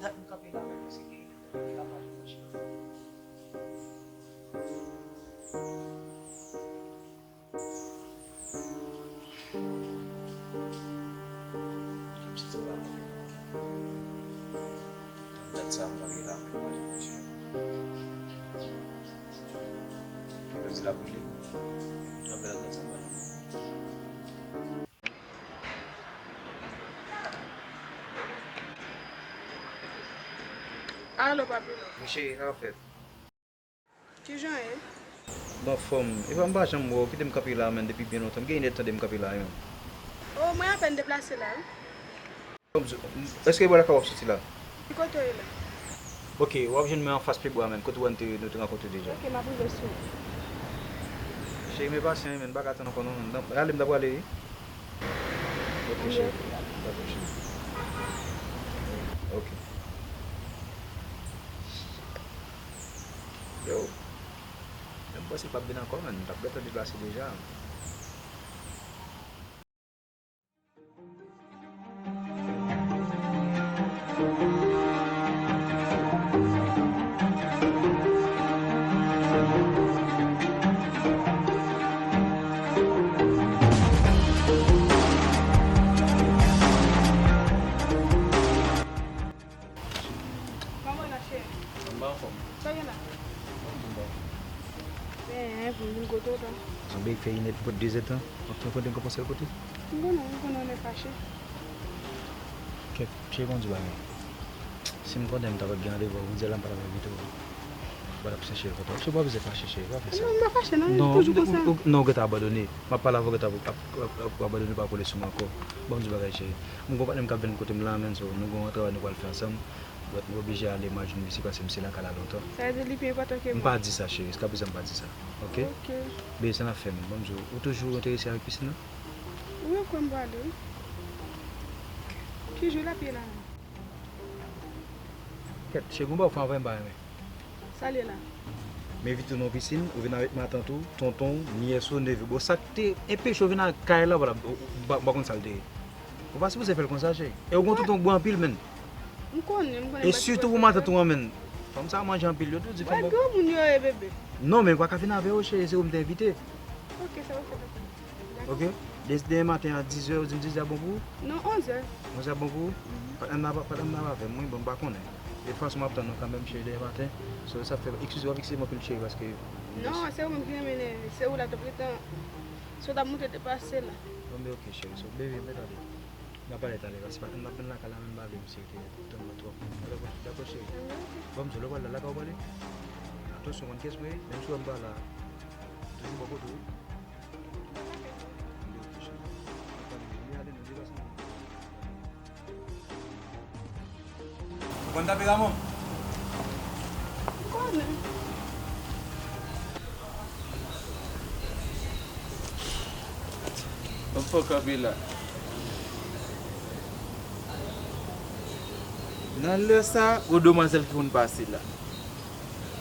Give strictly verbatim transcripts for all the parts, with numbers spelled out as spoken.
Gad m kanpe la menm, paske gen lè m kanpe la pa janm mache. Gad sa, m pa gen la menm, mwen, mwen, mwen. Mwen di la pou li. Nan bèl gad sa, mwen. Alo, papi. Monchè, sa w fè? Kijan w ye? M anfòm. Epa m pa janm wè w, kite m kanpe la, menn, depi byen lontan. M gen inèdtan de m kanpe la, menn. O, mwen apèn deplase la, wi. Èske e bò lakay w ap soti la? Ki kote w ye la? Ok, w ap jwenn mwen anfas pyebwa, menn, kote w wè n te, nou te rankontre deja. Ok, m ap rive sou ou. Cheri, men pasyan, menn, m pa ka tann ankò, non, menn. Ale, m ta prale, wi. Ok, cheri. Dakò, cheri. Ok. Yo. Menm panse l p ap vin ankò, menn. M t ap gentan deplase deja. Kòman w ye la, cheri? Anba anfòm. Sa w gen la? Anba. Ben, pou m vin kote w tan. Sanble fè inèdtan, pou dezèdtan. W ap fè kote m ka panse l kote? M konnen, m konnen w renmen fache. Kèt, cheri, bon, di bagay. Si m konnen m ta pral gen randevou, ou di la m pa t ap envite w. Ou pa t ap chèche l kontan. Cheri, w pa bezwen fache, cheri, pa fè sa. Non, m pa fache, non, toujou konsa. Non, ou gentan abandone. M ap pale avè w, ou gentan ap, ap, ap, ap abandone, pa kole sou mwen ankò. Bon, m di bagay, cheri. M gon patnè m k ap vin kote m la, menn, so, nou gon yon travay nou pral fè ansanm. Donk, m oblije ale, m al jwenn misye, paske misye lakay la lontan. Sa vle di li pi enpòtan ke mwen? M pa di sa, cheri, jiskaprezan m pa di sa. Ok? Ok. Bebe, sa n ap fè, menn? Bon, m di w, ou toujou enterese avèk pisin nan? Wi, ou kwè m prale, wi. Ki jou l ap ye la, menm? Kèt, cheri, gon bagay ou fè anvè m pa renmen. Sa l ye la? M envite w nan pisin, ou vin avèk matant ou, tonton w, nyès ou, neve w. Bon, sa k te enpeche w vin nan kay la, vwala, ou, ou, ou pa, ou pa konn sa l te ye. Ou pa sipoze fè l konsa, cheri. E ou gon tonton k bwè anpil, menn. M konnen, m konnen. E sitou pou matant ou an, menn. Fanm sa a manje anpil, yo tou di fanm. Wè granmoun yo ye, bebe. Non, men m pa ka vin avè yo, cheri, se ou m te envite. Ok, sa pa fèt ankò. Ok? Demen maten a dizè, ou di m dizè a bon pou ou? Non, onzè. Onzè a bon pou ou? Mhm. Patnè m nan, patnè m nan avè m, wi, bon, m pa konnen. De tout fason, m ap tann ou kanmenm, cheri, demen maten. So, sa fè, eskize w, eskize m anpil, cheri, paske. Non, se ou menm ki renmen nève, se ou la t ap ret an, se ou t ap monte deplase la. Bon, men ok, cheri, so, bebe, mèt ale. N a pale talè, paske patnè m nan ap vin lakay la, menm m pa vle misye rete tann mwen twòp. Dakò, dakò, cheri. Bon, m di w, lè w pral la, lakay ou prale? Atansyon, konn kiyès mwen ye, menm si w wè m pa la, toujou bò kote w. Ou konn tape la, mòn? M konnen. Mwen fò kanpe la. Nan lè sa, gon demwazèl ki konn pase la.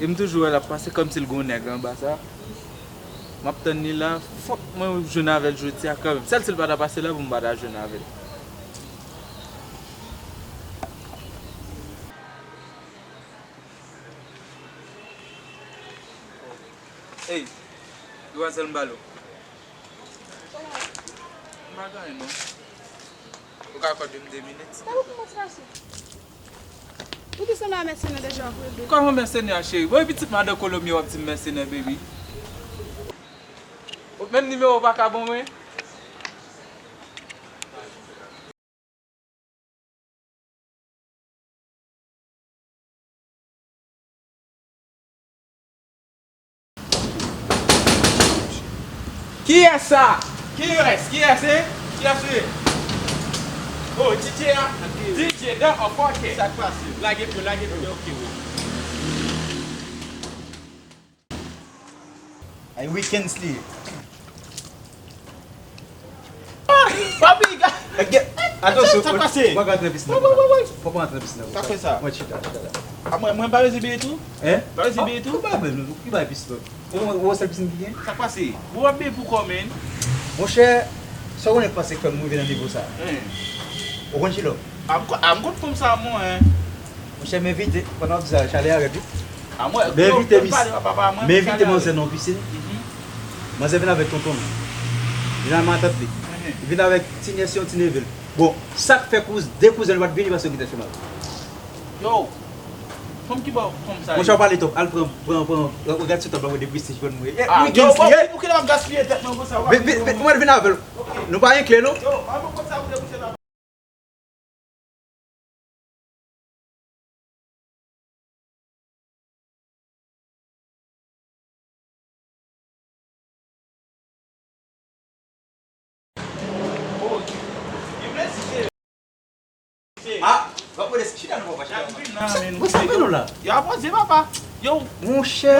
E m toujou wè l ap pase kòmsi l gon nèg anba sa. M ap tann li la, fòk mwen jwenn avè l jodi a kanmenm. Sèl si l pa ta pase la pou m pa ta jwenn avè l. Ey, demwazèl, m ba l ou. M pa gen anyen non. Ou ka akòde m de minit, silvouplè? Ou te sanble a mèsenè deja, ou ap rele. Kòman mèsenè a, cheri? Bon, e pitit madan Kolomye w ap di m mèsenè, baby. Ou menm nimewo w pa ka ban mwen? Kiyès sa? Kiyès? Kiyès, hein? Kiyès ou ye? Oh, D J a? D J dan an fòkè. Sa k pase? Lage pye, lage pye, ok, wi. Ay, Weekends li ye. Papi, ga- Atansyon, sa k pase? Ou pa ka antre nan pisin nan konsa. Ou pa ka antre nan pisin nan konsa. Sa k fè sa? Mwen chita, chita la. A mwen, mwen pa bezwen beye tou? Hein? Pa bezwen beye tou? Ou pa bezwen, ou ki bay pisin nan? Ou wè, ou wè sèl pisin ki gen? Sa k pase? Ou ap beye pou kò, menn? Monchè, sa w konnen k pase k fè m rive nan nivo sa? Hein? Ou konn Chilòm? A m ko-, a m konn fanm sa, mwen, hein? Monchè, m envite, pandan w ap di sa, chalè a rèd wi. M envite mis, m envite manzè nan yon pisin. Manzè vin avèk tonton l. Vin avèk matant li. Vin avèk ti nyès li, yon ti neve l. Bon, sa k fè kouz, de kouzen l pa t vini paske yo gentan fè mal. Yo, fanm ki ba w fanm sa ye? Monchè, w pale twòp. Al pran, pran, pran, gad sou tab la, wè de prestij ban mwen. Ah, yo, bon, pou ki lè w ap gaspiye tèt mwen konsa? Vin, vin, vin, mwen vin avè l. Nou pa gen kle, non? Yo, pa bon konsa pou de kouzen la. Ah, va poze chita non papa, chita. Sa, sa fè nou la? Yo, poze papa. Yo. Monchè.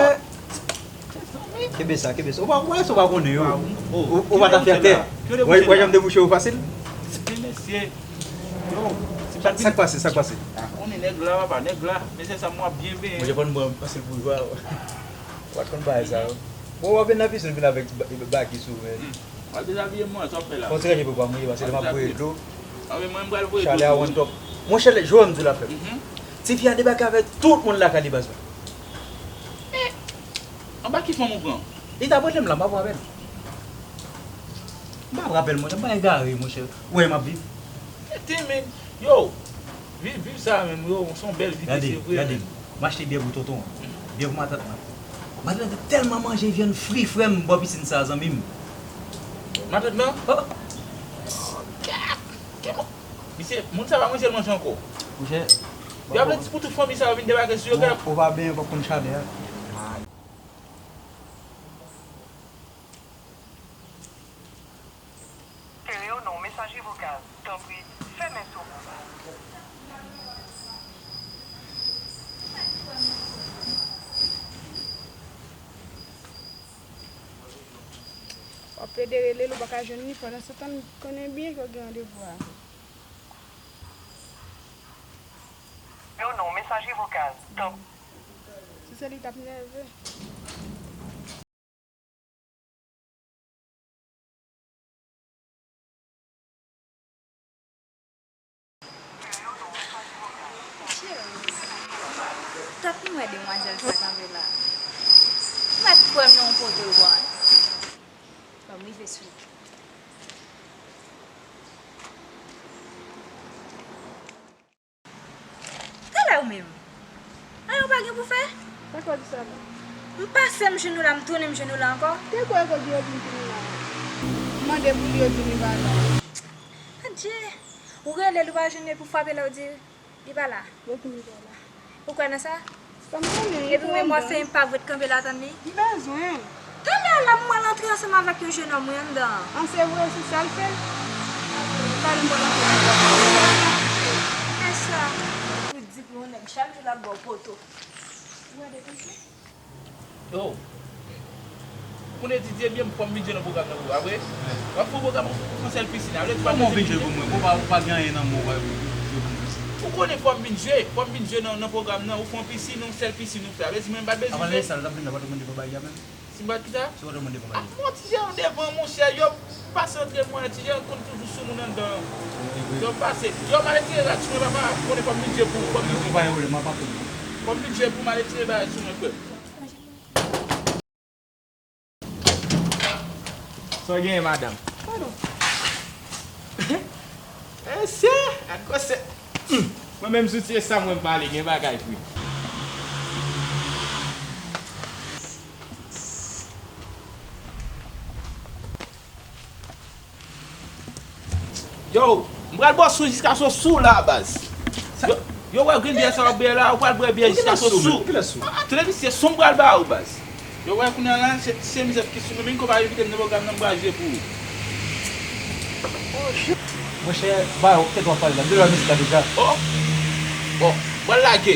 Kenbe sa, kenbe sa. Ou pa, ou pa, ou pa konnen yo. Ou, ou pa ta fè atè. Wè, wè jan m debouche yo fasil. Mesye. Yo. Sa, sa k pase, sa k pase? Konnen nèg la, papa, nèg la. Mesye sa m w ap byen benyen. Mwen, je konn mwen pase l pou jwa. Ou pa t konn bagay sa yo. Bon, w ap vin nan pisin, vin avèk ba-, bagi sou, men. Al dezabiye mwen, sa w ap fè la? Fò ti ranje pou pa mouye, paske lè m ap voye dlo. Chalè a one top. Monchè, lè, jwe m di w la fè. Tifi a debake avèk tout moun lakay li baz la. Eh, anba ki fanm ou pran? Li t ap rele m la, m pa pran apèl. M pa pran apèl, monchè, m pa egare, monchè. Ou wè m ap viv. Tete, men, yo, viv, viv sa menm, yo, se yon bèl vi, se vre. Gade, gade. M achte byè pou tonton an. Byè pou matant lan. Matant lan te tèlman manje vyann fri, frè m, bò pisin sa, zanmi m. Matant lan? Oh. Misye, moun sa pa manje l manje ankò. Monchè, yo ap di pou tout fanmi sa yo vin debake sou yo, gade. Ou pa benyen, ou pa konn chalè a. Tele yo nan yon mesaje vokal. Tanpri, fèmen sou. W ap plede rele l, ou pa ka jwenn li, pandansetan, m konnen byen ke w gen randevou a. Yo nan yon mesaje vokal. Tanpri. Si se li, t ap nève. Cheri, tanpri, m wè demwazèl sa kanpe la. M mèt kwè m nan yon kote w, bòy. Ban m rive sou li. Talè ou menm. Anyen ou pa gen pou fè? Sa k fè w di sa la? M pase m jwenn ou la, m tounen m jwenn ou la ankò. Te kwè ke Dye di m tounen la. M mande pou li, yo di m li pa la. Adje! Ou rele l, ou pa jwenn li, epi w frape lè w di li pa la. Yo di m li pa la. Ou kwè nan sa? Sa m konnen, li twò bon. Epi menm w ap fè yon pa vre t kanpe la tann li? M bezwen. Talè a la m wè l antre ansanm avèk yon jenòm wi anndan an. An se vre, se sa l fè? Talè m pral antre anndan an. Fè sa. Ou di pou yon nèg chak jou l ap ba w poto. Ou gade konsa? Yo. Ou konn etidye byen, fò m vin jwe nan pwogram nan pou w, pa vre? W ap fè yon pwogram pou yon sèl pisin. Kòman w vin jwe pou mwen? Ou pa, ou pa gen anyen nan men w, ou vin jwe pou mwen. Ou konnen fò m vin jwe, fò m vin jwe nan, nan pwogram nan. Ou fè yon pisin, yon sèl pisin ou fè. Sa vle di mwen m pa t bezwen jwe? Avan lè sa, l t ap vin la, pa t mande pou bagay la menm. Si m pa t ki sa? Si w pa t mande pou bagay la. Ak mwen, ti jè yon devan, monchè, yo pase antre mwen, ti jè konn toujou sou moun anndan. Yo pase. Yo, m al retire rad sou mwen, papa, ou konnen fò m vin jwe pou, fò m vin jwe. Fò m vin jwe pou m al retire bagay sou mwen, frè. Sa w genyen, madanm? Mesye, gad kòsèt. Hmm. Mwen menm, zouti e sa mwen pale, gen bagay vre. Yo, m pral ba w sou jiskaske w sou la, baz. Yo, yo wè grenn byè sa w ap bwè la, ou pral bwè byè jiskaske w sou. Pou kilès sou? Ah, tande misye, sou m pral ba ou, baz. Yo wè kounye a la, se ti chemiz ki sou nou, men konpa envite m nan pwogram nan, m pral jwe pou ou. Monchè, ba yo, tèt w ap pale la, m te lwa mizik la deja. Oh! Bon, m pral lage.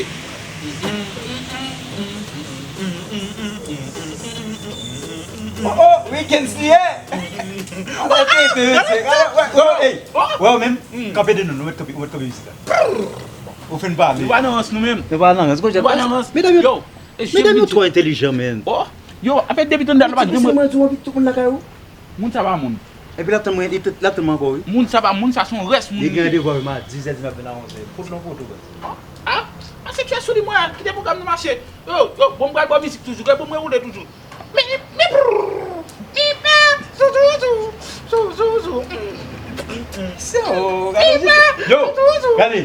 Oh, oh, Weekends li ye. Ok, te, te, te. Wè, wè, wè, ey. Wè, ou menm, kanpe de nou, nou mèt kanpe, ou mèt kanpe mizik la. Ou fin pale. Nou pa nan rans nou menm. Nou pa nan rans, nou pa nan rans. Medam yo, medam yo twò entèlijan, menn. Oh, yo, apèt depi tande la, nou pa gen moun. Tout moun lakay ou? Moun sa pa moun. Epi l ap tann mwen, li t-, l ap tann mwen ankò, wi. Moun sa pa moun, sa se yon rès moun li ye. Li gen randevou avè m a dizè di maten a onzè. Pot non poto, baz. Ah, ah, se Sou li mwen, kite pwogram nan mache. Yo, yo, bon, m pral ba w mizik toujou, gade, bon, mwen woule toujou. Mi, mi, prrr, mi, pa, zou, zou, zou, zou, zou, zou. Mm, mm, mm. Se o, gade. Mi, pa, yo, zou, zou, zou. Gade.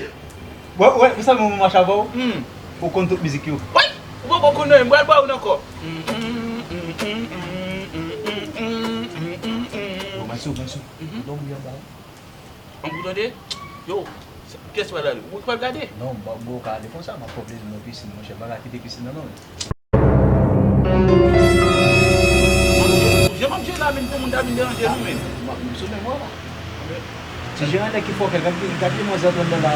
Wè, wè, ou sa mwen mache avè w? Mm. Ou konn tout mizik yo. Wi, ou poko konn non, m pral ba w youn ankò. Mm, mm, mm, mm. Bon, mwen sou, mwen sou. Mhm. Donk, byen ba. An pou tande? Yo, se- kiyès pral gade? Ou pral gade? Non, bon, bon, ka ale konsa, m ap fè plezi nan pisin, monchè, m pa ka kite pisin nan, non. Jan m ap jwe la, menm pou moun ta vin deranje nou, menm. M ap sou menm wè la. Ti jan nèg ki fòkè, gad, gad ki manzè ap pran nan la.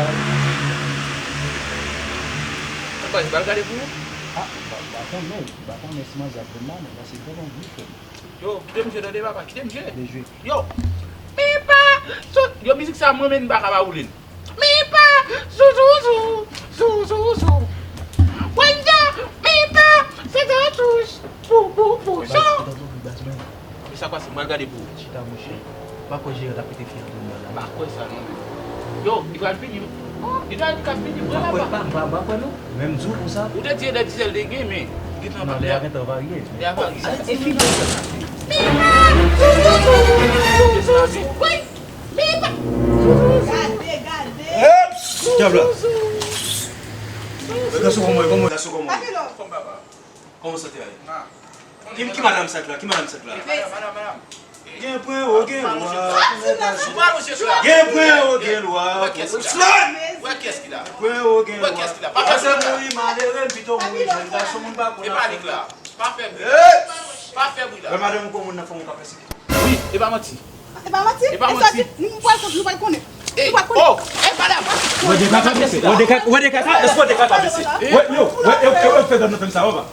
Sa pa, se pral gade pou ou? Ah, ba, ba, konnen, ba, konnen si manzè ap pran la, men la, se vrèman vre, frè m. Yo, kite m jwe tande papa, kite m jwe. Byen jwe. Yo, mi pa, sou, yo, mizik sa mwen menm m pa ka pa woule l. Mi pa, zou, zou, zou, zou, zou, zou. Wanda, mi pa, se de touch. Pou, pou, pou, baz, so. Kite m baz, men. Men sa k pase, m al gade pou ou. Chita, monchè. M pa kwè jere l ap kite fi an tounen nan la. M pa kwè sa non, men. Yo, li pral fini. Li pral, li pral fini, pran la pa. M pa, m pa, m pa kwè non. Men m di w konsa. Ou te di e de dizè l te gen, men. Li gentan pa. Non, lè a gentan varye. Lè a varye. E fini. Wi. Gade, gade. Eps, dyab la. Gason kòman, kòman, gason kòman? Kòman sante a ye? Ki, ki madanm sa k la? Ki madanm sa k la? Gen pwen o, gen lwa. Gen pwen o, gen lwa. Pwen o, gen lwa. Pase mouri malere, pito mouri jèn gason, moun pa konn afè. Pa fè bri la. Pa fè bri la. Wè madanm ou kon moun nan fanm ou ka pèsekite. Wi, e pa manti. E pa manti? E pa manti. Nou pral konn, nou pral konnen. Nou pral konnen. Oh, e madanm. Wè de kaka bese. Wè de kaka, wè de kaka, èske wè de kaka bese? Wè, yo, wè, e, e, e, fè dam nan fè m sa, wè pa.